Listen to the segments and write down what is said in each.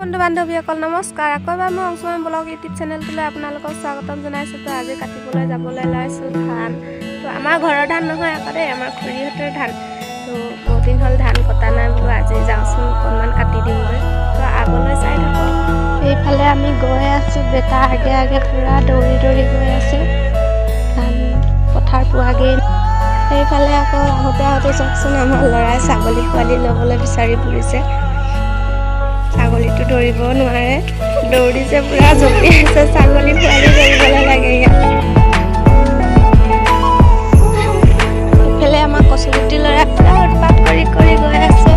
বন্ধু বান্ধৱীসকল, নমস্কাৰ। আকৌ এবাৰ মই অংশুমান ব্লগ ইউটিউব চেনেলটোলৈ আপোনালোকক স্বাগতম জনাইছোঁ। তো আজি কাটিবলৈ যাবলৈ ওলাইছোঁ ধান। তো আমাৰ ঘৰৰ ধান নহয় আকৌ দেই, আমাৰ খুৰীহঁতৰ ধান। তো বহুত দিন হ'ল ধান কটা নাই, বোলো আজি যাওঁচোন অকণমান কাটি দিওঁগৈ। তো আগলৈ চাই থাকক। এইফালে আমি গৈ আছোঁ, বেটা আগে আগে পূৰা দৌৰি দৌৰি গৈ আছে। ধান পথাৰ পোৱাগৈ। সেইফালে আকৌ আহোঁতে আহোঁতে চাওকচোন, আমাৰ ল'ৰাই ছাগলী পোৱালি ল'বলৈ বিচাৰি ফুৰিছে। ছাগলীটো ধৰিব নোৱাৰে, দৌৰিছে, পুৰা জঁপিয়াইছে। ছাগলী পোৱালি ধৰিবলৈ লাগে ইয়াত। ইফালে আমাৰ কচুগুটি ল'ৰা পুৰা উৎপাত কৰি কৰি গৈ আছে।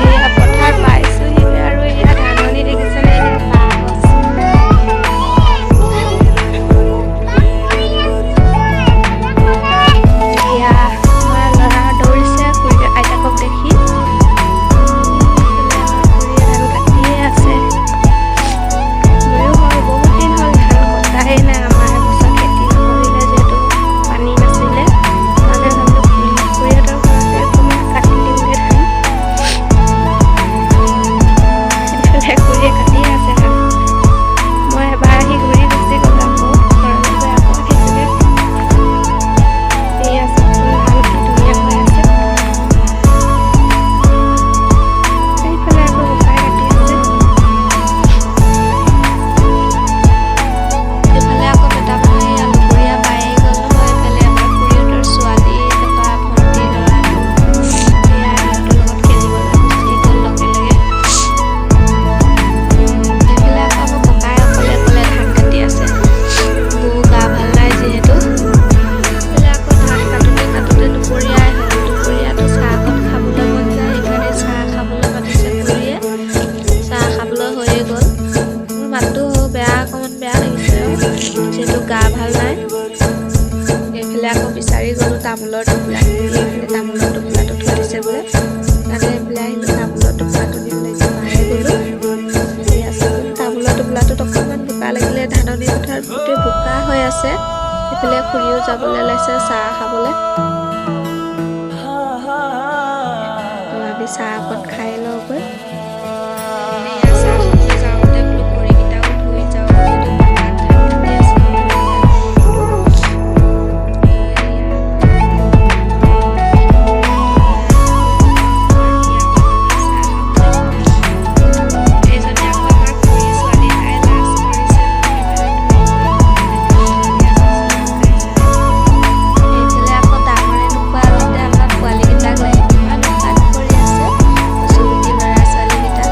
এয়া পথাৰ পাইছোহি আৰু এয়া ধাননি দেখিছেনে? এয়া বাঁহ গছ। এয়া আমাৰ ল'ৰা দৌৰিছে খুৰী আইতাকক দেখি। এইফালে আমাৰ খুৰীয়ে ধান কাটিয়ে আছে। ময়ো হয় বহুত দিন হ'ল ধান কটাই নাই। আমাৰ এবছৰ খেতি নকৰিলে, যিহেতু পানী নাছিলে। সেইকাৰণে ভাবিলোঁ খুৰীহঁতৰ ঘৰতে অকণমান কাটি দিওঁগৈ ধান। এইফালে খুৰীয়ে কাটিয়ে আছে ধান। মই এবাৰ আহি ঘূৰি গুচি গ'লো, আকৌ ঘৰলৈ গৈ আকৌ আহিছোগৈ। এয়া চাওকচোন, ধান কি ধুনীয়া হৈ আছে। সেইফালে আকৌ বোকাই কাটি আছে। এইফালে আকৌ বেটা মানুহ এয়া লগৰীয়া পায়ে গ'ল নহয়। এইফালে আমাৰ খুৰীহঁতৰ ছোৱালী, তাৰপৰা ভণ্টিৰ ল'ৰাটো, এয়া সিহঁতৰ লগত খেলিবলৈ গুচি গ'ল লগে লগে। এইফালে আকৌ আমাৰ ককাই অকলে অকলে ধান কাটি আছে, বৌ গা ভাল নাই যিহেতু। এইফালে আকৌ ধান কাটোতে কাটোতে দুপৰীয়াই হ'ল। দুপৰীয়াটো চাহ অকণ খাবলৈ মন যায়, সেইকাৰণে চাহ খাবলৈ মাতিছে খুৰীয়ে। চাহ খাবলৈ হৈয়ে গ'ল। মোৰ মাতটো বেয়া, অকণমান বেয়া লাগিছে আৰু যিহেতু গা ভাল নাই। এইফালে আকৌ বিচাৰি গ'লো তামোলৰ টোপোলা। এইফালে তামোলৰ টোপোলাটো থৈ দিছে বোলে, তাতে এইফালে আহিলোঁ তামোলৰ টোপোলাটো নিবলৈ। এতিয়া পায়ে গ'লো। এয়া চাচোন, তামোলৰ টোপোলাটোত অকণমান বোকা লাগিলে। ধাননি পথাৰত গোটেই বোকা হৈ আছে। এইফালে খুৰীও যাবলৈ ওলাইছে চাহ খাবলৈ। তো আমি চাহ অকণ খাই লওঁগৈ। এয়া চাহ খাবলৈ যাওঁতে বোলো ভৰিকেইটাও ধুই যাওঁ, যিহেতু বোকাত ধান কাটি আছিলোঁ ভৰিবিলাক। এয়া চাহ খাবলৈ। এইজনী আকৌ আমাৰ খুৰী ছোৱালী, তাই লাজ কৰিছে মোৰ কেমেৰাত ধৰিবলৈ। এয়া চাচোন, লুকাইছে। এইফালে আকৌ ডাঙৰে নোখোৱা আগতে আমাৰ পোৱালীকেইটাক লাগি কিমান উৎপাত কৰি আছে। কচুগুটি ল'ৰা ছোৱালীকেইটাক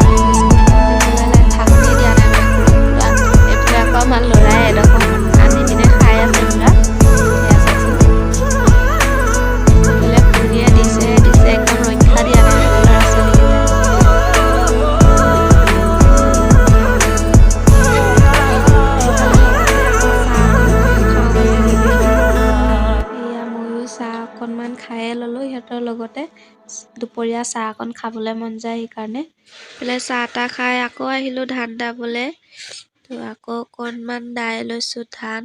বিস্কুট দিবলৈ থাকোঁতেই দিয়া নাই মানে খুৰী পুৰা। এইফালে আকৌ আমাৰ ল'ৰাই এডোখৰ আনি পিনে খাই আছে পুৰা। এয়া চাচোন, এইফালে খুৰীয়ে দিছে দিছে, একদম ৰক্ষা দিয়া নাই মানে ল'ৰা ছোৱালীকেইটাক। এইফালে লগতে আকৌ চাহ অকণ ময়ো খাওঁ বুলি ৰেডি। এয়া ময়ো চাহ অকণমান খায়ে ল'লোঁ সিহঁতৰ লগতে। দুপৰীয়া চাহ অকণ খাবলৈ মন যায় সেইকাৰণে। এইফালে চাহ তাহ খাই আকৌ আহিলোঁ ধান দাবলৈ। তো আকৌ অকণমান দাই লৈছোঁ ধান।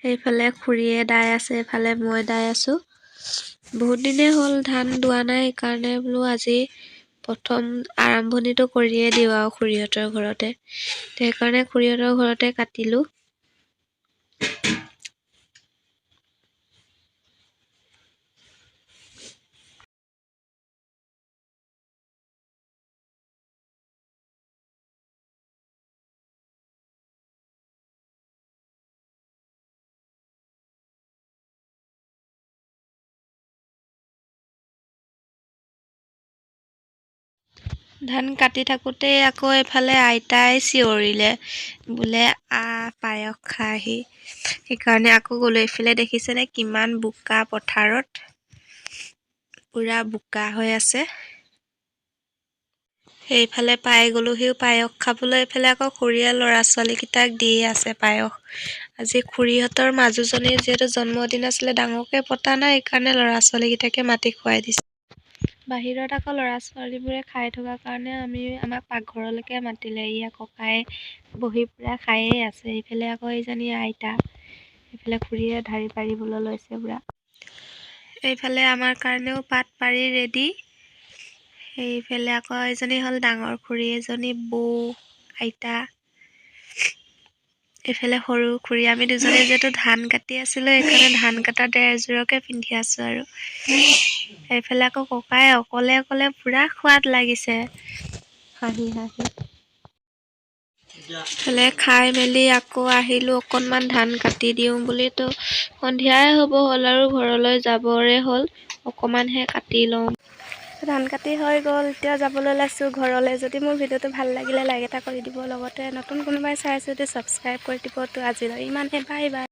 সেইফালে খুৰীয়ে দাই আছে, এইফালে মই দাই আছোঁ। বহুত দিনেই হ'ল ধান দোৱা নাই, সেইকাৰণে বোলো আজি প্ৰথম আৰম্ভণিটো কৰিয়ে দিওঁ আৰু খুৰীহঁতৰ ঘৰতে। সেইকাৰণে খুৰীহঁতৰ ঘৰতে কাটিলোঁ। ধান কাটি থাকোঁতেই আকৌ এইফালে আইতাই চিঞৰিলে বোলে আহ, পায়স খাহি। সেইকাৰণে আকৌ গ'লো। এইফালে দেখিছেনে কিমান বোকা, পথাৰত পূৰা বোকা হৈ আছে। সেইফালে পাই গ'লোহিও পায়স খাবলৈ। এইফালে আকৌ খুৰীয়ে ল'ৰা ছোৱালীকেইটাক দি আছে পায়স। আজি খুৰীহঁতৰ মাজুজনীৰ যিহেতু জন্মদিন আছিলে, ডাঙৰকৈ পতা নাই, সেইকাৰণে ল'ৰা ছোৱালীকেইটাকে মাতি খুৱাই দিছে। বাহিৰত আকৌ ল'ৰা ছোৱালীবোৰে খাই থকাৰ কাৰণে আমাক পাকঘৰলৈকে মাতিলে। এয়া ককাই বহি পূৰা খায়েই আছে। এইফালে আকৌ এইজনী আইতা, এইফালে খুৰীয়ে ঢাৰি পাৰিবলৈ লৈছে পূৰা। এইফালে আমাৰ কাৰণেও পাত পাৰি ৰেডি। সেইফালে আকৌ এজনী হ'ল ডাঙৰ খুৰী, এজনী বৌ, আইতা, এইফালে সৰু খুৰী। আমি দুজনী যিহেতু ধান কাটি আছিলোঁ, সেইকাৰণে ধান কটা ড্ৰেছযোৰকে পিন্ধি আছোঁ। আৰু এইফালে আকৌ ককাই অকলে অকলে পূৰা সোৱাদ লাগিছে হাঁহি হাঁহি। এইফালে খাই মেলি আকৌ আহিলোঁ অকণমান ধান কাটি দিওঁ বুলি। তো সন্ধিয়াই হ'ব হ'ল আৰু ঘৰলৈ যাবৰে হ'ল, অকণমানহে কাটি লওঁ। ধান কাটি হৈ গ'ল, এতিয়া যাবলৈ ওলাইছোঁ ঘৰলৈ। যদি মোৰ ভিডিঅ'টো ভাল লাগিলে, লাইক এটা কৰি দিব, লগতে নতুন কোনোবাই চাই আছে যদি ছাবস্ক্ৰাইব কৰি দিব। তো আজিলৈ ইমানহে, বাই বাই।